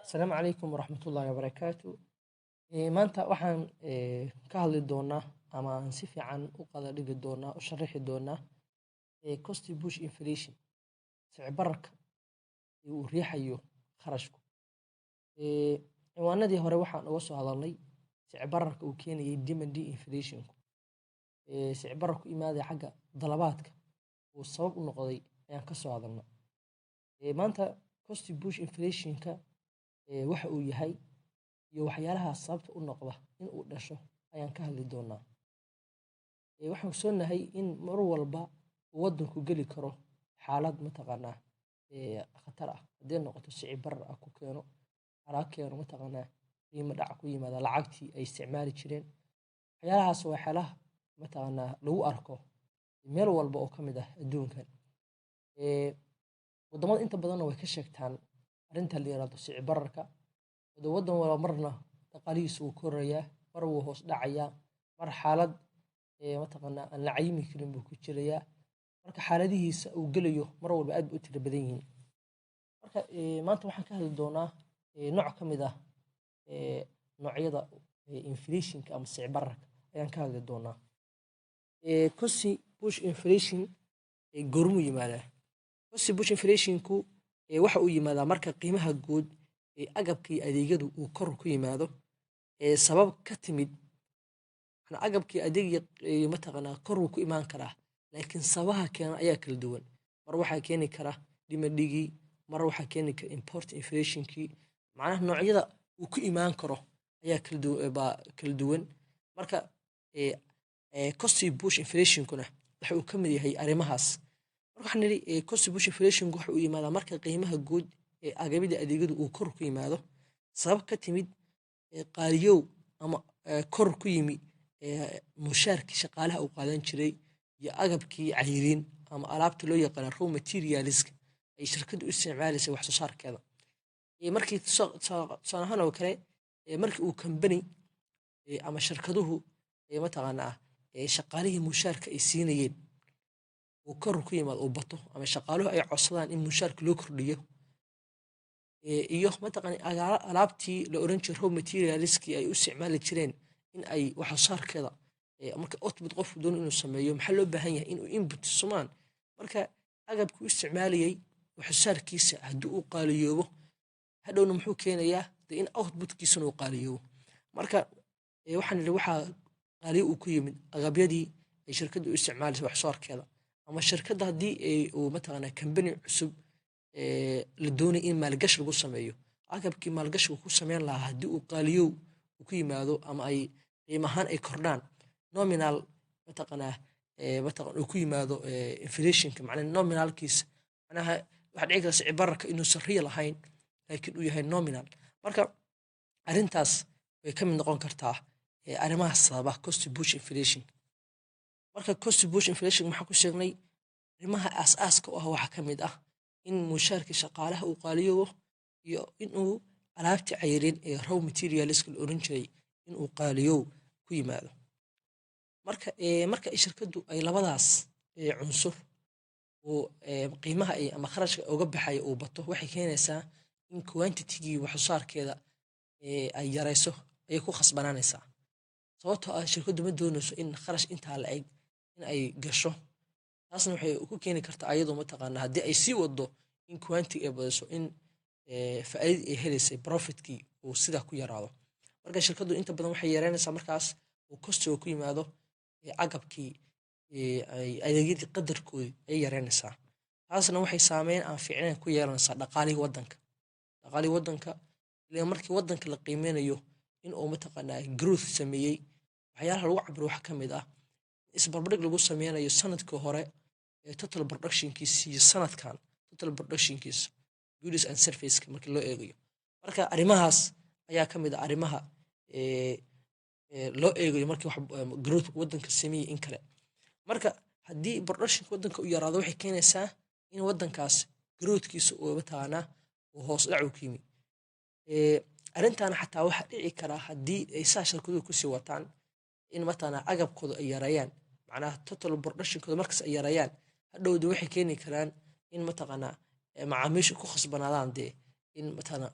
Asalaamu calaykum waraxmatullaahi wabarakaatu. Maanta waxaan ka hadli doonaa ama aan si fiican u qada dhigi doonaa, u sharaxi doonaa cost push inflation, sicir bararka uu riixayo kharashku. Ciwaanadii hore waxaan uga soo hadalnay sicir bararka uu keenayay demand inflationku. Sicir bararku imaadaya xagga dalabaadka uu sabab u noqday ayaan ka soo hadalnay. Maanta cost push inflationka waxa uu yahay iyo waxyaalaha sababta u noqda in uu dhasho ayaan ka hadli doonaa. Waxaan ogsoonnahay in mar walba uu waddanku geli karo xaalad mataqaanaa khatar ah, haddii noqoto sicir barar ah ku keeno, halaa keeno mataqaanaa qiimo dhac ku yimaada lacagtii ay isticmaali jireen. Waxyaalahaas waa waxyaalaha mataqaanaa lagu arko meel walba oo ka mid ah adduunkan. Waddamada inta badanna way ka sheegtaan arrinta la yiraahdo sicir bararka. Waddan walba marna dhaqaalihiisu wuu korayaa, mar wuu hoos dhacayaa, mar xaalad mataqaanaa aan la cayimi karin buu ku jirayaa. Marka xaaladihiisa uu gelayo mar walba aad bay u tiro badan yihiin. Marka maanta waxaan ka hadli doonaa nooc ka mid ah noocyada inflationka ama sicir bararka ayaan ka hadli doonaa. Cost push inflation goormuu yimaadaa? Cost push inflationku waxa uu yimaadaa marka qiimaha guud ee agabka iyo adeegyadu uu kor ku yimaado sabab ka timid macnaa agabka iyo adeegga mataqaanaa kor wuu ku imaan karaa, laakiin sababaha keena ayaa kala duwan. Mar waxaa keeni kara demandigii, mar waxaa keeni kara import inflationkii. Macnaha noocyada uu ku imaan karo ayaa kala duwan, baa kala duwan. Marka cost push inflationkuna waxa uu ka mid yahay arrimahaas. Marka waxaan nidhi cost push inflationku waxa uu yimaadaa marka qiimaha guud ee agabida adeegyadu uu kor ku yimaado sabab ka timid qaaliyow ama kor ku yimi mushaarkii shaqaalaha uu qaadan jiray iyo agabkii cayriin ama alaabta loo yaqaano raw materialska ay shirkaddu u isticmaalaysay wax soo saarkeeda. Markii tusaale ahaan oo kale, markii uu company ama shirkaduhu mataqaanaa shaqaalihii mushaarka ay siinayeen uu kor ku yimaado, uu bato, ama shaqaaluhu ay codsadaan in mushaarka loo kordhiyo, iyo mataqaana alaabtii la oran jiray raw materialskii ay u isticmaali jireen in ay wax soo saarkeeda, marka output qofku doono inuu sameeyo, maxaa loo baahan yahay? Inuu input sumaan. Marka agabkii u isticmaalayay wax soo saarkiisa haddii uu qaaliyoobo, hadhowna muxuu keenayaa? Dee in outputkiisuna uu qaaliyoobo. Marka waxaan nidhi waxaa qaaliyo uu ku yimid agabyadii ay shirkaddu u isticmaalaysa wax soo saarkeeda, ama shirkadda haddii uu mataqaanaa company cusub la doonay in maalgashi lagu sameeyo, agabkii maalgashigu ku sameyn lahaa haddii uu qaaliyow uu ku yimaado ama ay qiimo ahaan ay kordhaan, nominal mataqaanaa mataqan uu ku yimaado inflationka, macnaha nominalkiisa, macnaha waxaa dhici karta sicir bararka inuusan real ahayn laakiin uu yahay nominal. Marka arrintaas way ka mid noqon kartaa arrimaha sababa cost push inflation. Marka cost push inflation maxaa ku sheegnay? Arrimaha aas-aaska u ah waxaa ka mid ah in mushaarkii shaqaalaha uu qaaliyoobo iyo inuu alaabtii cayriin ee raw materialska la oran jiray inuu qaaliyow ku yimaado. Marka ay shirkaddu ay labadaas cunsur uu qiimaha ay ama kharashka uga baxaya uu bato, waxay keenaysaa in quantitygii wax soo saarkeeda ay yarayso ayay ku khasbanaanaysaa, sababtoo ah shirkaddu ma doonayso in kharash intaa la eg in ay gasho. Taasna waxay ku keeni kartaa ayadoo mataqaanaa haddii ay sii wado in quantity ay badiso, in faa'iidadii ay helaysay, profitkii, uu sidaa ku yaraado. Marka shirkaddu inta badan waxay yareynaysaa markaas uu costiga ku yimaado agabkii, adeegyadii qadarkoodii ayay yareynaysaa. Taasna waxay saameyn aan fiicnayn ku yeelanaysaa dhaqaalihii waddanka. Dhaqaalihii waddanka ileen markii waddanka la qiimeynayo in uu mataqaanaa growth sameeyey, waxyaalaha lagu cabiro waxaa ka mid ah isbarbardhig lagu sameynayo sanadkii hore ee total productionkiisa iyo sanadkan total productionkiisa, goods and serviceka markii loo eegayo. Marka arrimahaas ayaa ka mid ah arrimaha loo eegayo markii wax growth waddanka sameeyey in kale. Marka haddii productionka waddanka u yaraado, waxay keenaysaa in waddankaas growthkiisa uu mataqaanaa uu hoos dhac u ku yimi. Arrintaana xataa waxaa dhici karaa haddii ay saa shirkaduhu kusii wataan in mataqaanaa agabkooda ay yareeyaan, macnaha total productionkooda markas ay yareeyaan, hadhowda waxay keeni karaan in mataqaanaa macaamiishu ku khasbanaadaan dee. In mataqaana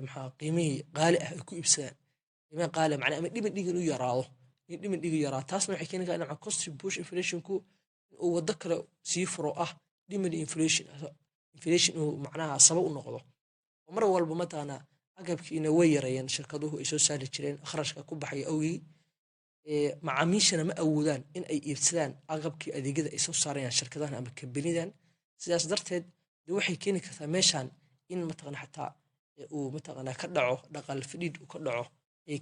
maxaa qiimihii qaali ah ay ku iibsadaan, qiimaha qaali ah macnaha, ama demand-iga inuu yaraado, in demand-iga yaraado. Taasna waxay keeni kartaa in cost push inflationku uu waddo kale sii furo, ah demand inflation, inflation inuu macnaha sabab u noqdo. Oo mar walba mataqaanaa agabkiina way yareeyeen shirkaduhu ay soo saari jireen kharashka ku baxaya awgii. Macaamiishana ma awoodaan in ay iibsadaan agabkii adeegyada ay soo saarayaan shirkadahan ama kambanidan. Sidaas darteed de waxay keeni kartaa meeshan in mataqana xataa uu mataqana ka dhaco dhaqaal fadhiid uu ka dhaco ayay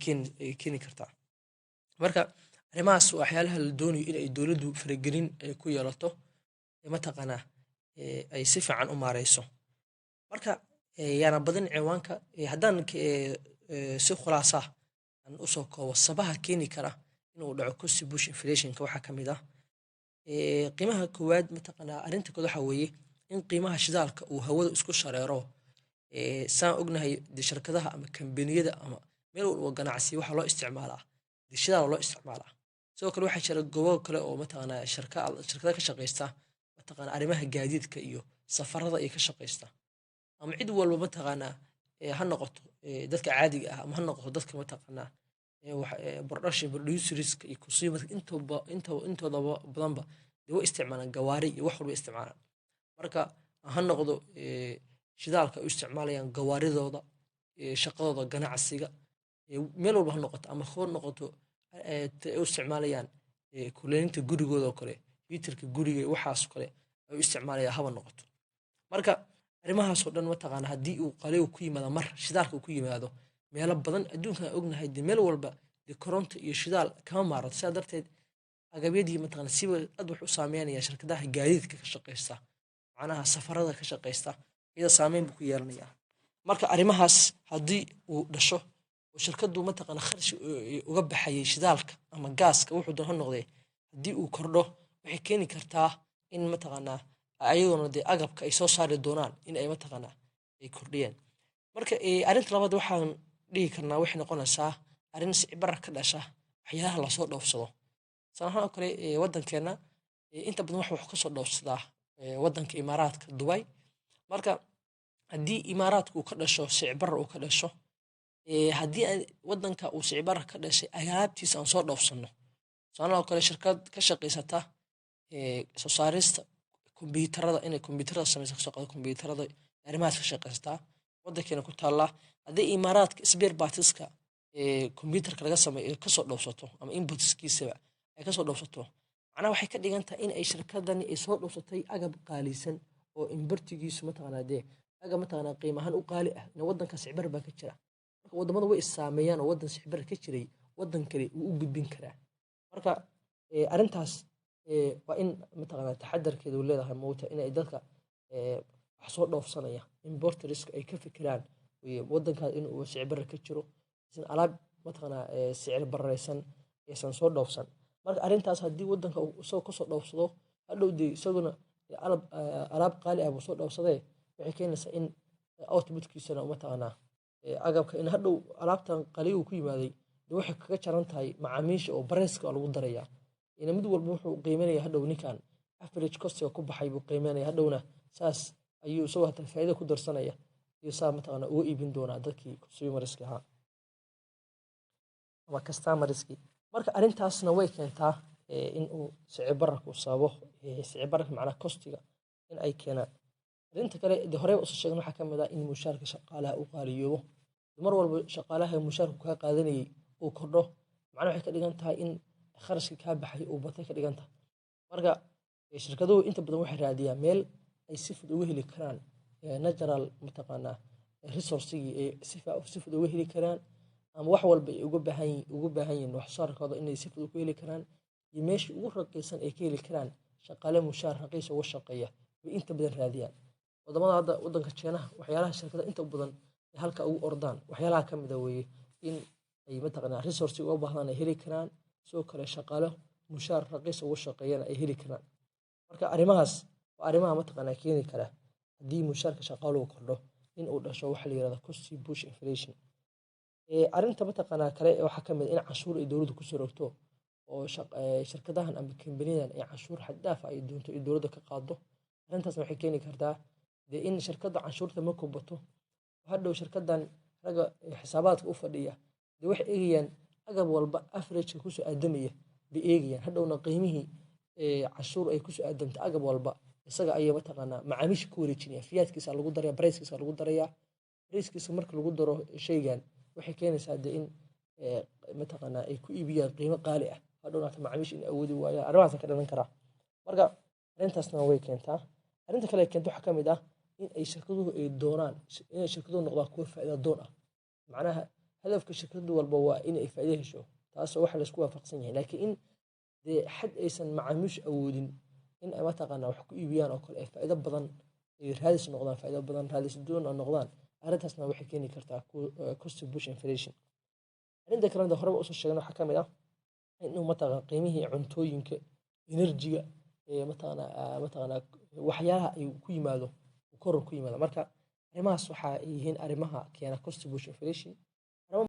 keeni kartaa. Marka arrimahaas waa waxyaalaha la doonayo in ay dowladdu faragelin ay ku yeelato, mataqaanaa ay si fiican u maareyso. Marka yaana badin ciwaanka. Haddaan si khulaasa aan usoo koobo sabaha keeni kara inuu dhaco cost push inflationka, waxaa ka mid ah qiimaha koowaad, mataqaanaa arrinta kood waxaa weeye in qiimaha shidaalka uu hawada isku shareero. Saan ognahay de shirkadaha ama kambaniyada ama meel walba ganacsi waxaa loo isticmaalaa de shidaal loo isticmaalaa. Sidoo kale waxaa jira goobo kale oo mataqaanaa shirkada ka shaqeysta mataqaanaa arrimaha gaadiidka iyo safarada iyo ka shaqeysta, ama cid walba mataqaanaa ha noqoto dadka caadiga ah ama ha noqoto dadka mataqaanaa production producerska iyo consumerska, intooda badanba dee way isticmaalaan gawaari iyo wax walba isticmaalaan. Marka ha noqdo shidaalka ay u isticmaalayaan gawaaridooda, shaqadooda ganacsiga, meel walba ha noqoto, ama ha noqoto ay u isticmaalayaan kuleynta gurigooda oo kale, heaterka guriga iyo waxaas kale ay u isticmaalayaan haba noqoto. Marka arrimahaasoo dhan mataqaana haddii uu qaligu ku yimaado, mar shidaalka uu ku yimaado meelo badan adduunkan aan ognahay, dee meel walba dee koronto iyo shidaal kama maarato. Sidaa darteed agabyadii mataqaana siba aad wax u saameynaya shirkadaha gaadiidka ka shaqeysta, macnaha safarada ka shaqeysta, iyada saameyn buu ku yeelanaya. Marka arrimahaas haddii uu dhasho oo shirkadu mataqaana kharash uga baxayay shidaalka ama gaaska, wuxuu doon ha noqdee, haddii uu kordho, waxay keeni kartaa in mataqaanaa ayaguna dee agabka ay soo saari doonaan in ay mataqaanaa ay kordhiyeen. Marka arrinta labaad waxaan dhihi karnaa waxay noqonaysaa arrin sicir ka dhasha waxyaalaha lasoo dhoofsado. Tusaale ahaan oo kale, waddankeena inta badan waxa wax kasoo dhoofsadaa waddanka Imaaraadka, Dubai. Marka haddii Imaaraadka uu ka dhasho sicir barar uu ka dhasho, haddii waddanka uu sicir barar ka dhashay alaabtiisa aan soo dhoofsano, tusaale oo kale shirkad ka shaqaysata soo saarista kombiyuutarada, inay kombiyuutarada sameyso, kasoo qaado kombiyuutarada arrimahaas ka shaqaysataa waddankeena ku taallaa, haddii Imaaraadka spare partska kombiyuutarka laga sameeyo kasoo dhoofsato ama inputskiisaba ay kasoo dhoofsato, macnaha waxay ka dhigan tahay in ay shirkadani ay soo dhoofsatay agab qaalisan oo importigiisu mataqaanaa dee agab mataqaanaa qiimo ahaan u qaali ah. Ina waddanka sicir baa ka jira. Marka waddamada way is saameeyaan oo waddan sicir ka jiray waddan kale wuu u gudbin karaa. Marka arrintaas waa in mataqaanaa taxadarkeedu leedahay mowta inay dadka wax soo dhoofsanaya, importerska, ay ka fikiraan waddankaas in uu sicir barar ka jiro, aysan alaab mataqaanaa sicir bararaysan aysan soo dhoofsan. Marka arrintaas haddii waddanka uu isagoo kasoo dhoofsado, hadhow dee isaguna alaab qaali ah buu soo dhoofsadee, waxay keenaysaa in outputkiisana mataqaanaa agabka in hadhow alaabtan qaligu ku yimaaday dee waxay kaga jaran tahay macaamiisha oo priceka waa lagu darayaa. Ina mid walba wuxuu qiimeynaya hadhow ninkan average costiga ku baxay buu qiimeynaya, hadhowna saas ayuu isagoo hataa faa'iido ku darsanaya iyo saa mataqaanaa uga iibin doonaa dadkii consumerska ahaa ama customerskii. Marka arrintaasna way keentaa in uu sicir bararku sababo sicir bararka, macnaha costiga in ay keenaan. Arrinta kale de horey usoo sheegna waxaa ka mid ah in mushaarka shaqaalaha uu qaaliyoobo. Mar walba shaqaalaha mushaarku kaa qaadanayay uu kordho, macnaha waxay ka dhigan tahay in kharashkii kaa baxay uu batay ka dhigan tahay. Marka shirkaduhu inta badan waxay raadiyaan meel ay si fudud uga heli karaan natural mataqaanaa resourcigii ay si fudud uga heli karaan, ama wax walba ay uga baahan yihiin wax soo saarkooda inay si fudud ku heli karaan, iyo meeshii ugu raqiisan ay ka heli karaan shaqaale mushaar raqiis uga shaqeeya bay inta badan raadiyaan. Wadamada hadda wadanka Shiinaha, waxyaalaha shirkadaha inta badan ay halka ugu ordaan waxyaalaha ka mid ah weeye in ay mataqaanaa resource uga baahdaan ay heli karaan, sidoo kale shaqaale mushaar raqiis uga shaqeeyana ay heli karaan. Marka arrimahaas waa arrimaha mataqaanaa keeni kara haddii mushaarka shaqaaluhu kordho in uu dhasho waxa la yirahdo cost push inflation. Arrinta mataqaanaa kale waxaa ka mid ah in canshuur ay dowladdu kusoo rogto oo shirkadahan ama kambaniyadan ay canshuur xad dhaaf ah ay doonto in dowladda ka qaado. Arrintaasna waxay keeni kartaa dee in shirkadda canshuurta markuu bato. Hadhow shirkaddan ragga xisaabaadka u fadhiya dee waxay eegayaan agab walba averageka kusoo aadamaya bay eegayaan. Hadhowna qiimihii cashuur ay kusoo aadamta agab walba isaga ayay mataqaanaa macaamiisha ku wareejinaya. VAT-kiisa lagu daraya, pricekiisa lagu daraya. Pricekiisa marka lagu daro shaygan, waxay keenaysaa dee in mataqaanaa ay ku iibiyaan qiimo qaali ah. Hadhowna hata macaamiisha in awoodi waayaan, arrimahaas ka dhalan karaa. Marka arrintaasna way keentaa. Arrinta kale ay keento waxaa ka mid ah in ay shirkaduhu ay doonaan inay shirkaduhu noqdaan kuwo faa'iido doon ah. Macnaha, hadafka shirkad walba waa in ay faa'iido hesho, taasoo waxa laisku waafaqsan yahay, laakiin in dee xad aysan macaamiishu awoodin in ay mataqaanaa wax ku iibiyaan oo kale, ay faa'iido badan ay raadis noqdaan, faa'iido badan raadis doon noqdaan, arrintaasna waxay keeni kartaa cost push inflation. Arrinta kalena horeba usoo sheegna waxaa ka mid ah inuu mataqaan qiimihii cuntooyinka, energy-ga, mataqaanaa waxyaalaha ay ku yimaado, koror ku yimaado. Marka arrimahaas waxa ay yihiin arrimaha keena cost push inflation.